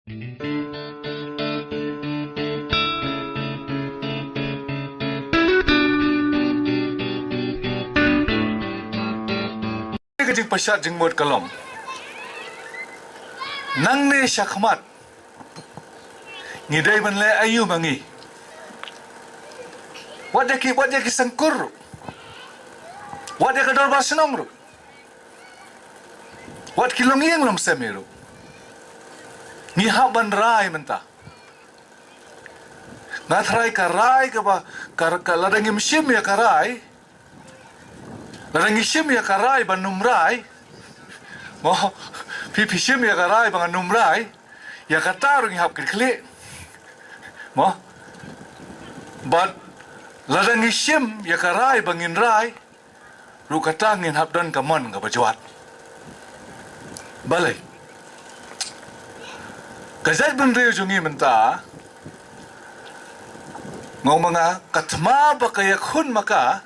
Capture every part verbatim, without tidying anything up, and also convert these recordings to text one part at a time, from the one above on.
Ka jingpashat jingmut ka long, nangne shakhmat ngi dei ban leh aïu ma ngi? Wat ïa ki, wat ïa ki seng kur ruh, wat ïa ka dorbar shnong ruh, wat ki longïing longsem ruh, ngi hap ban rai mynta. Nga tharai ka rai kaba, ka, ka, lada ngim shim ïa ka rai, lada ngi shim ïa ka rai ban ym rai, mo, phi, phi shim ïa ka rai ba ngan ym rai, ïa kata ruh ngi hap kyrkhu, mo. Bad lada ngi shim ïa ka rai ba ngin rai ruh, kata ngin hap don ka mon kaba jwat. Balei? Ka jaitbynriew jong ngi mynta, nga ong ma nga, ka thma ba ka ïakhun ma ka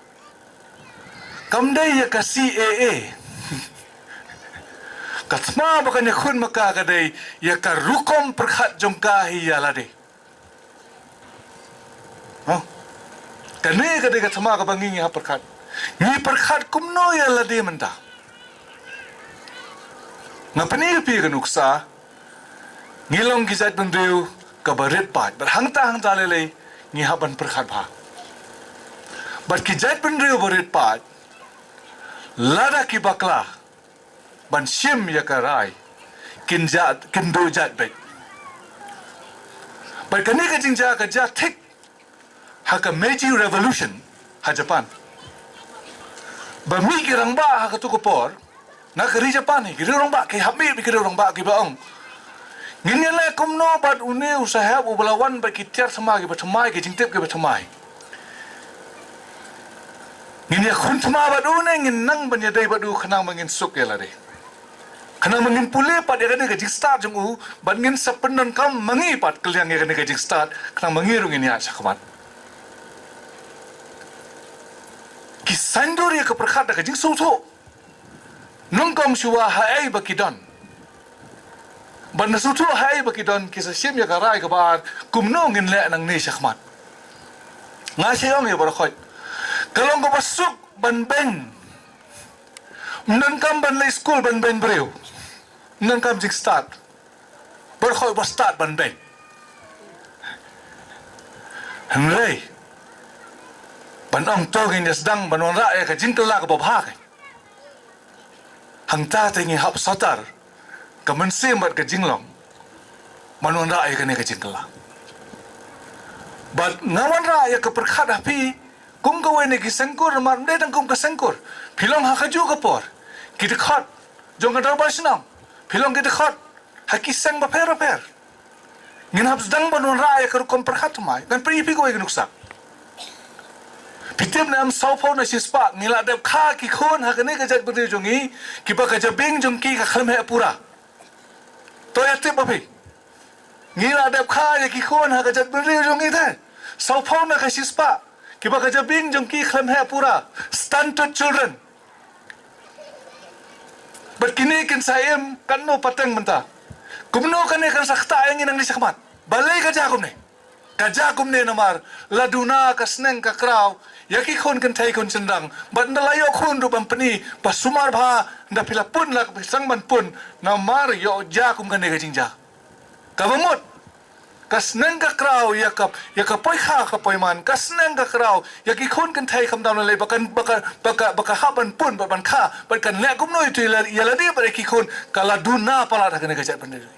kam dei ïa ka C A A. Ka thma ba ka ïakhun ma ka ka dei ïa ka rukom pyrkhat jong ka hi ïa lade. Huh? Kane ka dei ka thma kaba ngi, ngi hap pyrkhat. Ngi pyrkhat kumno ïa lade mynta? Nga pyni ïa phi ka nuksa. Ngi long ki jaitbynriew kaba rit paid. Bad hangta hangta lei lei ngi hap ban pyrkhat bha. Bad ki jaitbynriew ba rit paid, lada ki bakla ban shim ïa ka rai, kin jia, kin duh jait beit. Bad kane ka jingjia ka jia thik ha ka Meiji Revolution ha Japan. Ba mih ki rangbah ha katu ka por na ka ri Japan hi, ki riew rangbah, ki hap mih ki riew rangbah kiba ong, ngin ïaleh kumno bad une u sahep uba la wan bad ki tiar thma kiba thymmai, ki jingtip kiba thymmai? Ngin ïakhun thma bad u ne ngin nang ban ïadei bad u khnang ba ngin suk ïa lade, khnang ba ngin pule pat ïa kane ka jingstad jong u, bad ngin sa pyndonkam ma ngi pat kylliang ïa kane ka jingstad, khnang ba ngi ruh ngin ïaid shakhmat? Ki saiñdur ïa ka pyrkhat da ka jingsngewthuh. Nyngkong shuwa haei ba ki don. Ban da sngewthuh haei ba ki don, ki sa shim ïa ka rai kaba ar, kumno ngin leh nangne shakhmat. Nga shu ong ïa baroh khoit, ka long kaba suk ban beiñ. Ym donkam ban leit skul ban beiñ briew. Ym donkam jingstad. Baroh khoit ba stad ban beiñ. Hynrei ban ong to ngin ïa sdang ban wanrah ïa ka jingkylla kaba bha kein. Hangta te ngi hap sotar ka mynsiem bad ka jinglong ban wanrah ïa kane ka jingkylla. Bad nga wanrah ïa ka pyrkhat ha phi kum kawei na ki seng kur, namar ym dei tang kum ka seng kur. Phi long ha kajuh ka por ki dkhot jong ka dorbar shnong, phi long ki dkhot ha ki seng bapher bapher. Ngin hap sdang ban wanrah ïa ka rukom pyrkhat thymmai. Ngan pyni ïa phi kawei ka nuksa. Phi tip ne em, sawphew na shispah ngi la dep kha ki khun ha kane ka jaitbynriew jong ngi kiba ka jabieng jong ki ka khlem heh pura. To ïa tip ba phi, ngi la dep kha ïa ki khun ha ka jaitbynriew jong ngi te sawphew na ka shispah kiba ka jabieng jong ki khlem heh pura, stunted children. Bad kine kin sa im katno pateng mynta? Kumno kane kan sa ktah ïa ngi nangne shakhmat? Balei ka jia kumne? Ka jia kumne namar la duna ka sneng ka kraw ïa ki khun kynthei khun shynrang. Bad ynda la ïoh khun ruh ban pyni ba sumar bha, ynda phi la pun la phi sdang ban pun, namar ïoh jia kum kane ka jingjia. Kaba mut ka sneng ka kraw ïa ka, ïa ka poikha ka poiman, ka sneng ka kraw ïa ki khun kynthei khamtam lei lei ba kan, ba ka, ba ka, ba ka hap ban pun bad ban kha, bad kan leh kumno ïa tu ïa la, ïa lade bad ïa ki khun, ka la duna palat ha kane ka jaitbynriew.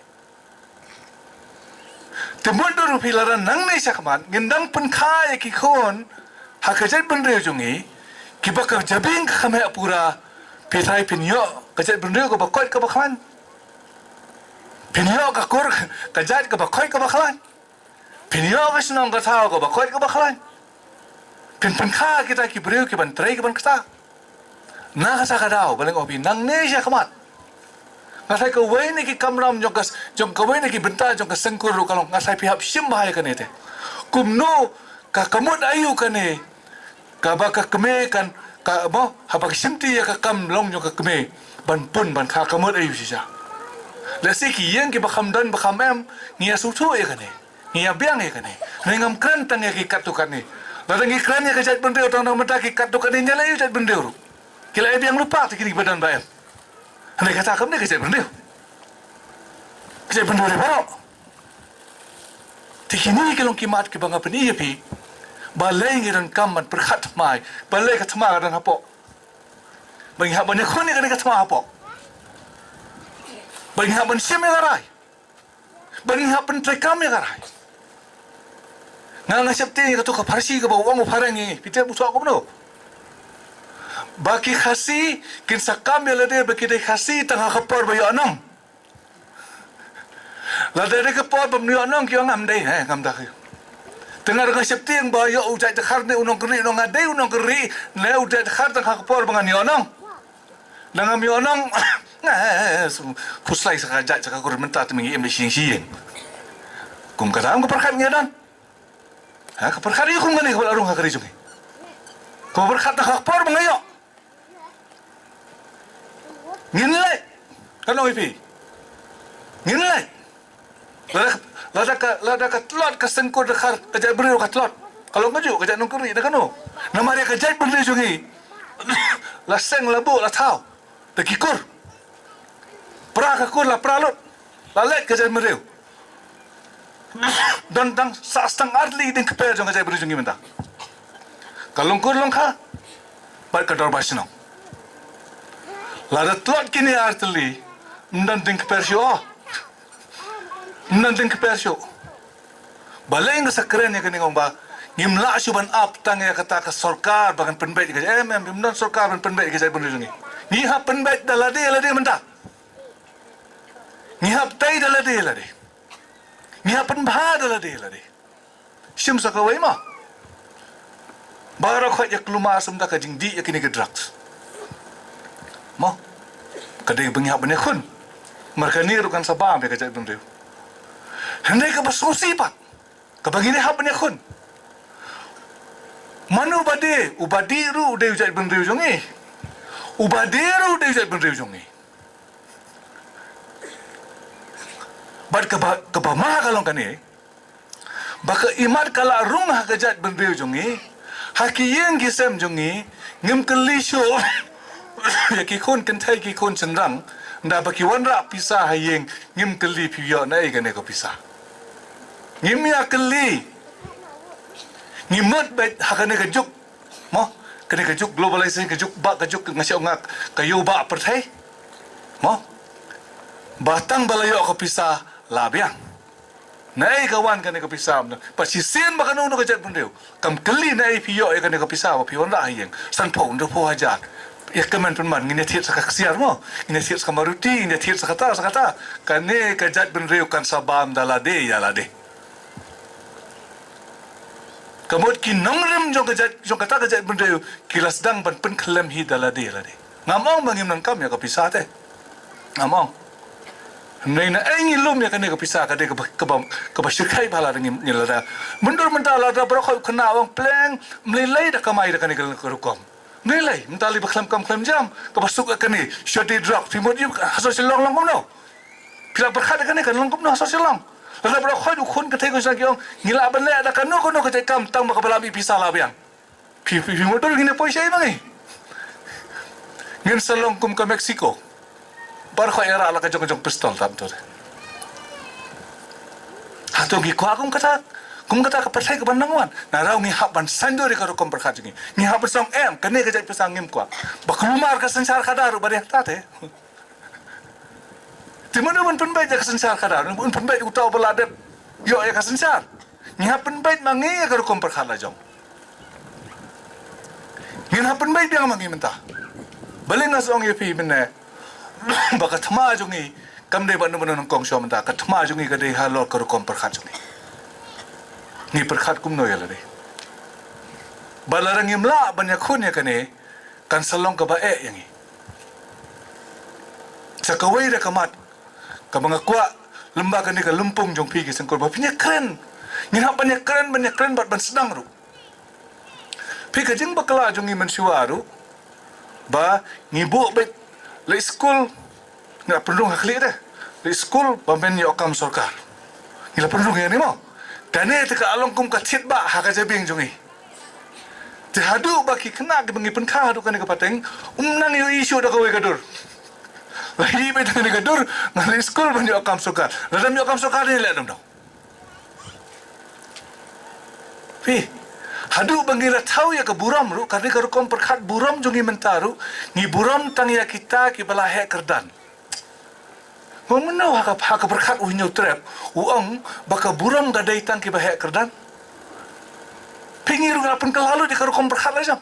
Te mut dur phi, lada nangne shakhmat ngin dang pynkha ïa ki khun ha ka jaitbynriew jong ngi kiba ka jabieng ka khlem heh pura, phi tharai phin ïoh ka jaitbynriew kaba koit kaba khlaiñ? Phin ïoh ka kur ka jait kaba koit kaba khlaiñ? Phin ïoh ka shnong ka thaw kaba koit kaba khlaiñ? Phin pynkha kita ki briew ki ban trei ki ban ktah? Na kata ka daw, ba leng ong phi nangne shakhmat. Nga tharai kawei na ki kamram jong ka, jong kawei na ki bynta jong ka seng kur ruh ka long, nga tharai phi hap shim bha ïa kane te. Kumno, ka, ka mut aïu kane kaba ka kmie kan, ka, mo, haba ka shimti ïa ka kam long jong ka kmie ban pun ban kha, ka mut aïu shisha? Lehse ki ïing kiba kham don ba kham em, ngi ïa sngewthuh ïa kane. Ngi ïa biang ïa kane. Ngi ngam kren tang ïa ki katto katne. Lada ngi kren ïa ka jaitbynriew tang na ka bynta ki katto katne, ngi leh ïa u jaitbynriew ruh. Ki la ïa biang lypa te kine kiba don ba em. Hynrei kata kam dei ka jaitbynriew. Ka jaitbynriew dei baroh. Te kine ki long ki mat kiba nga pyni ïa phi. Balei ngi donkam ban pyrkhat thymmai. Balei ka thma ka don hapoh. Ba ngi hap ban ïakhun ïa kane ka thma hapoh. Ba ngi hap ban shim ïa ka rai. Ba ngi hap ban treikam ïa ka rai. Nga nga sheptieng ïa kato ka pharshi kaba u ong u phareng ïa ngi. Phi tip u thoh kumno? Ba ki Khasi kin sa kam ïa lade ba ki dei Khasi tang ha ka por ba ïoh nong. Lada dei ka por bym ïoh nong ki ong ngam dei, eh, ngam da ki. Te nga da ka sheptieng ba ïoh u jait dkhar ne u nongkynrih, u nong nga dei u nongkynrih ne u jait dkhar tang ha ka por ba ngan ïoh nong. Da ngam ïoh nong, eh, khuslai sa ka jait sa ka kur mynta te mynta ngi im da shing shing. Kum kata ka pyrkhat ngi don. Ha, ka pyrkhat ïa kum kane kaba la rung ha ka ri jong ngi. Ka pyrkhat tang ha ka por ba nga ïoh. Ngin leit. Kan ong ïa phi. Ngin leit. Lada, lada ka, lada ka tlot ka sengkur dkhar ka jaitbynriew ka tlot. Ka long kajuh ka jait nongkynrih na kano. Namar ïa ka jaitbynriew jong ngi. La seng la buh la thaw. Da ki kur. Pra ka kur la pra lut. La leit ka jaitbynriew. Don tang sa stang ar tylli dieng kper jong ka jaitbynriew jong ngi mynta. Ka long kur long kha. Bad ka dorbar shnong. Lada tlot kine ar tylli. Ym don dieng kper shuh. Ym don dieng kper shuh. Balei nga sa kren ïa kane nga ong ba ngim lah shuh ban ap tang ïa kata ka sorkar ba kan pynbeit ïa ka, em, em, ym don sorkar ban pynbeit ïa ka jaitbynriew jong ngi. Ngi hap pynbeit da lade lade mynta. Ngi hap tei da lade lade. Ngi hap pynbha da lade lade. Shim sa kawei mo. Baroh khoit ïa kulmar sum da ka jingdih ïa kine ki drugs. Mo. Ka dei ba ngi hap ban ïakhun. Namar kane ruh kan sa bam ïa ka jaitbynriew. Hynrei kaba sngewsih pat. Kaba ngi dei hap ban ïakhun. Mano uba dei, uba dih ruh u dei u jaitbynriew jong ngi. Uba dei ruh u dei u jaitbynriew jong ngi. Bad kaba, kaba ma ka long kane. Ba ka imat ka la rung ha ka jaitbynriew jong ngi. Ha ki ïing ki sem jong ngi. Ngim kylli shuh. Ïa ki khun kynthei ki khun shynrang. Nda ba ki wanrah pisa ha ïing. Ngim kylli phi ïoh naei kane ka pisa. Ngim ïa kylli. Ngi mut beit ha kane ka juk. Mo, kane ka juk globalization, ka juk ba, ka juk nga shu nga, ka ïew ba pyrthei. Mo, ba tang ba la ïoh ka pisa la biang. Naei ka wan kane ka pisa, mo. Ba shisien ba kano kano ka jaitbynriew. Kam kylli naei phi ïoh ïa kane ka pisa, ba phi wanrah ha ïing. Sanphew, hynriewphew hajar. Ïa kmen pynban, ngin ïa thied sa ka ksiar mo. Ngin ïa thied sa ka Maruti, ngin ïa thied sa kata, sa kata. Kane ka jaitbynriew kan sa bam da lade ïa lade. Ka mut ki nongrim jong ka jait, jong kata ka jaitbynriew, ki la sdang ban pynkhlem hi da lade lade. Ngam ong ba ngim nang kam ïa ka pisa te. Ngam ong. Hynrei naei ngi lum ïa kane ka pisa ka dei kaba, kaba, kaba shyrkhei ba la da ngim, ngi la da. Myndur mynta la da baroh khoit u khynnah u ong pleng, ym lei lei da kamai da kane ka rukom. Ym lei lei, mynta lei ba khlem kam khlem jam, kaba suk ïa kane, shuh dei drug, phi mut ïa ha sor Shillong long kumno. Phi la pyrkhat ïa kane kan long kumno ha sor Shillong. Lada baroh khoit u khun kynthei khun shynrang ki ong, ngi lah ban leh da kano kano ka jait kam tang ba kaba la mih pisa la biang. Phi, phi, phi mutdur ngin ïa poi shaei ma ngi. Ngin sa long kum ka Mexico. Baroh khoit ïarap la ka jong ka jong pistol tam tu. Hato ngi kwah kum kata, kum kata ka pyrthei kaban nang wan. Naraw ngi hap ban saiñdur ïa ka rukom pyrkhat jong ngi. Ngi hap ban sa ong em, kane ka jait pisa ngim kwah. Ba kulmar ka synshar khadar ruh ba dei hangta te. Te mano ban pynbeit ïa ka synshar khadar, ban pynbeit uta uba la dep ïoh ïa ka synshar. Ngi hap pynbeit ma ngi ïa ka rukom pyrkhat la jong. Ngin hap pynbeit biang ma ngi mynta. Balei nga sa ong ïa phi mynne ba ka thma jong ngi kam dei bad nongkong shuwa mynta, ka thma jong ngi ka dei halor ka rukom pyrkhat jong ngi. Ngi pyrkhat kumno ïa lade. Ba lada ngim lah ban ïakhun ïa kane, kan sa long kaba eh ïa ngi. Sa kawei de ka mat kaba nga kwah lem bad kane ka lympung jong phi ki seng kur ba phin ïa kren. Ngin hap ban ïa kren, ban ïa kren bad ban sdang ruh. Phi ka jingbakla jong ngi mynshuwa ruh ba ngi buh beit leit skul, nga pynrung ha khlieh de. Skul ba men ïoh kam sorkar. Ngi la pynrung ïa kane mo. Kane te ka long kum ka thied ba ha ka jabieng jong ngi. Te haduh ba ki khynnah kiba ngi pynkha haduh kane ka pateng, um nang ïohi shuh da kawei ka dur. La ïohi beit da kane ka dur, nga leit skul ban ïoh kam sorkar. Lada ym ïoh kam sorkar ne leh dong dong. Phi, haduh ba ngi la thaw ïa ka burom ruh, ka dei ka rukom pyrkhat burom jong ngi mynta ruh, ngi burom tang ïa kita kiba la heh kyrdan. Mo mynno ha ka, ha ka pyrkhat u Hynñiewtrep, u ong ba ka burom ka dei tang kiba heh kyrdan. Phi, ngi ruh ngi la pynkylla lut ïa ka rukom pyrkhat la jong.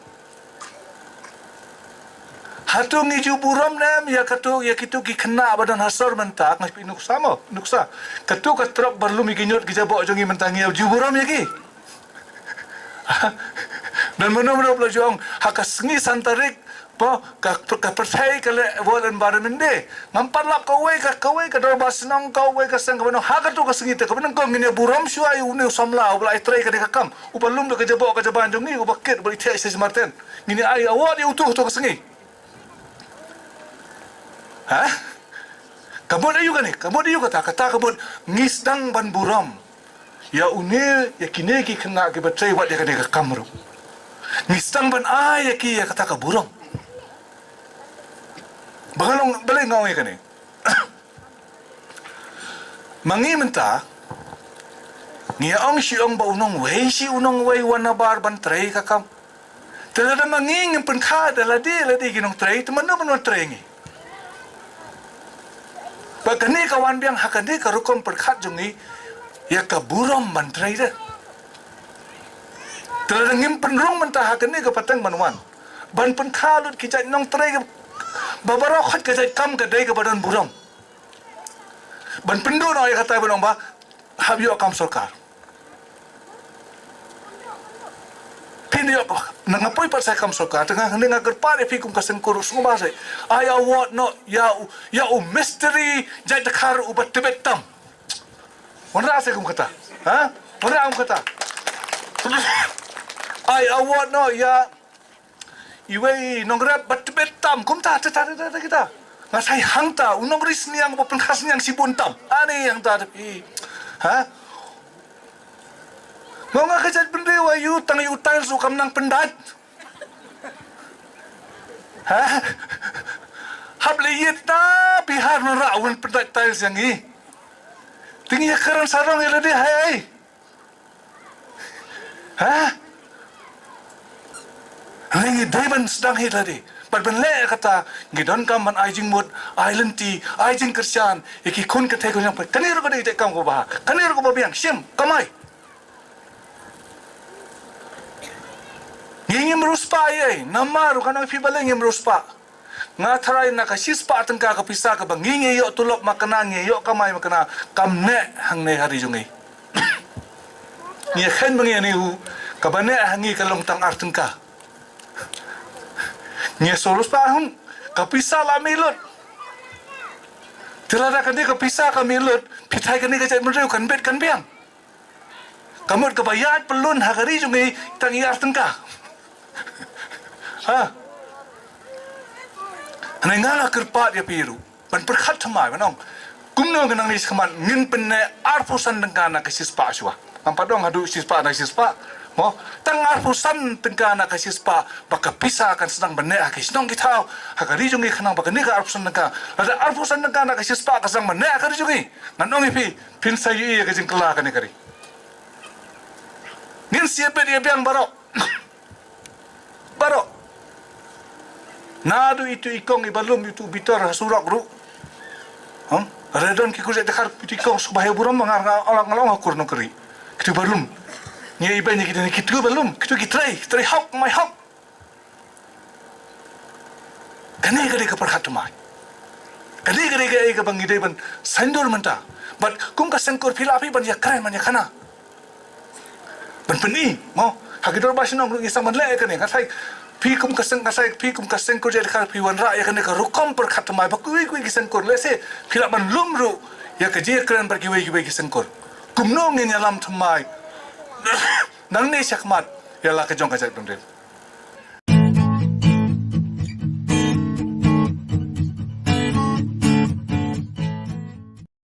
Hato ngi ju burom ne em ïa kato, ïa kito ki khynnah ba don ha sor mynta, nga phi nuksa mo, nuksa. Kato ka trok ba lum ïa ki ñiut ki jaboh jong ngi mynta ngi ju burom ïa ki. Don mynno mynno ba la ju ong, ha ka sngi san tarik, mo, ka, ka pyrthei ka leh World Environment Day. Ngam pat lap kawei ka, kawei ka dorbar shnong, kawei ka seng kaba nyngkong, ha kato ka sngi te kaba nyngkong ngin ïa burom shuwa ïa une u samla uba la ïatrei kane ka kam, uba lum da ka jaboh ka jaban jong ngi, uba kit, uba ïatheh sha marten. Ngin ïa ai award ïa uto, uto ka sngi. Ha? Ka mut aïu kane, ka mut aïu kata, kata ka mut ngi sdang ban burom ïa une, ïa kine ki khynnah kiba trei wat ïa kane ka kam ruh. Ngi sdang ban ai ïa ki ïa kata ka burom. Ba nga long, balei nga ong ïa kane? Ma ngi mynta, ngi ong shi ong ba u nongwei shi u nongwei u wan nabar ban trei ka kam. Te lada ma ngi ngim pynkha da lade lade ki nongtrei, te mano mano trei ngi. Ba kane ka wan biang ha kane ka rukom pyrkhat jong ngi ïa ka burom ban trei de. Te lada ngim pynrung mynta ha kane ka pateng ban wan ban pynkha lut ki jait nongtrei ba baroh khoit ka jait kam ka dei kaba don burom. Ban pynduh noh ïa kata ban ong ba hap ïoh kam sorkar. Phin ïoh, na nga poi pat sa kam sorkar, te nga, nga kyrpad ïa phi kum ka seng kur sngewbha sa ai award noh ïa u, ïa u mistri jait dkhar uba tbit tam. Wanrah sa kum kata. Ha? Wanrah kum kata. Ai award noh ïa iwei nongrep ba tbit tam, kumta, ta, ta, ta, ta, kita. Nga sa ïa hangta, u nongri sniang ba pynkha sniang shibun tam. Ani hangta, i, ha? Nga ong ka jaitbynriew aïu tang ïa u tiles u kam nang pyndait. Ha? Hap leh ïa ta Bihar wanrah u wan pyndait tiles ïa ngi. Te ngi ïa kren sarong ïa lade hai ai. Ha? Hynrei ngi dei ban sdang hi lade. Bad ban leh kata, ngi donkam ban ai jingmut, ai lynti, ai jingkyrshan ïa ki khun kynthei khun jong phi. Kane ruh ka dei ka kam kaba bha. Kane ruh kaba biang, shim, kamai. Ngi ngim riewspah ei ei, namar ruh ka nang phi balei ngim riewspah. Nga tharai na ka shispah tyngka ka pisa kaba ngi ngi ïoh tulop ma kane, ngi ïoh kamai ma kane, kam neh hangne ha ri jong ngi. Ngi khein ma ngi ane u, kaba neh ha ngi ka long tang ar tyngka. Ngi shu riewspah hung, ka pisa la mih lut. Te lada kane ka pisa ka mih lut, phi thait kane ka jaitbynriew kan bit kan biang. Ka mut kaba ïaid pyllun ha ka ri jong ngi tang ïa ar tyngka. Ha? Hynrei nga nga kyrpad ïa phi ruh ban pyrkhat thymmai ban ong kumno ka nangne shakhmat ngin pynneh arphew san tyngka na ka shispah shuwa. Ngam pat ong haduh shispah na ka shispah. Mo, tang arphew san tyngka na ka shispah ba ka pisa kan sdang ban neh ha ki shnong ki thaw ha ka ri jong ngi khnang ba kane ka arphew san tyngka. Lada arphew san tyngka na ka shispah ka sdang ban neh ha ka ri jong ngi. Ngan ong ïa phi, phin sa ïohi ïa ka jingkylla kane ka ri. Ngin sa ïa bit ïa biang baroh. Baroh. Naduh itu i kong iba lum itu bitar ha surok ruh. Hum? Re don ki kur jait dkhar itu i kong sngewbha ïa burom nga nga ong nga ong ha kur nongkri. Kitu ba lum. Ngi iba ngi kitu kitu ba lum. Kitu ki trei, ki trei hok, mai hok. Kane ka dei ka pyrkhat thymmai. Kane ka dei kaei kaba ngi dei ban saiñdur mynta. Bad kum ka seng kur phi lah phi ban ïakren ban ïakhana. Ban pyni, mo. Ha ki dorbar shnong ruh ngi sdang ban leh kane. Nga sa ïa phi kum ka seng, nga sa ïa phi kum ka seng kur jait dkhar phi wanrah ïa kane ka rukom pyrkhat thymmai ba kiwei kiwei ki seng kur. Lehse phi lah ban lum ruh ïa ka jingïakren bad kiwei kiwei ki seng kur. Kumno ngin ïalam thymmai nangne shakhmat ïa la ka jong ka jaitbynriew.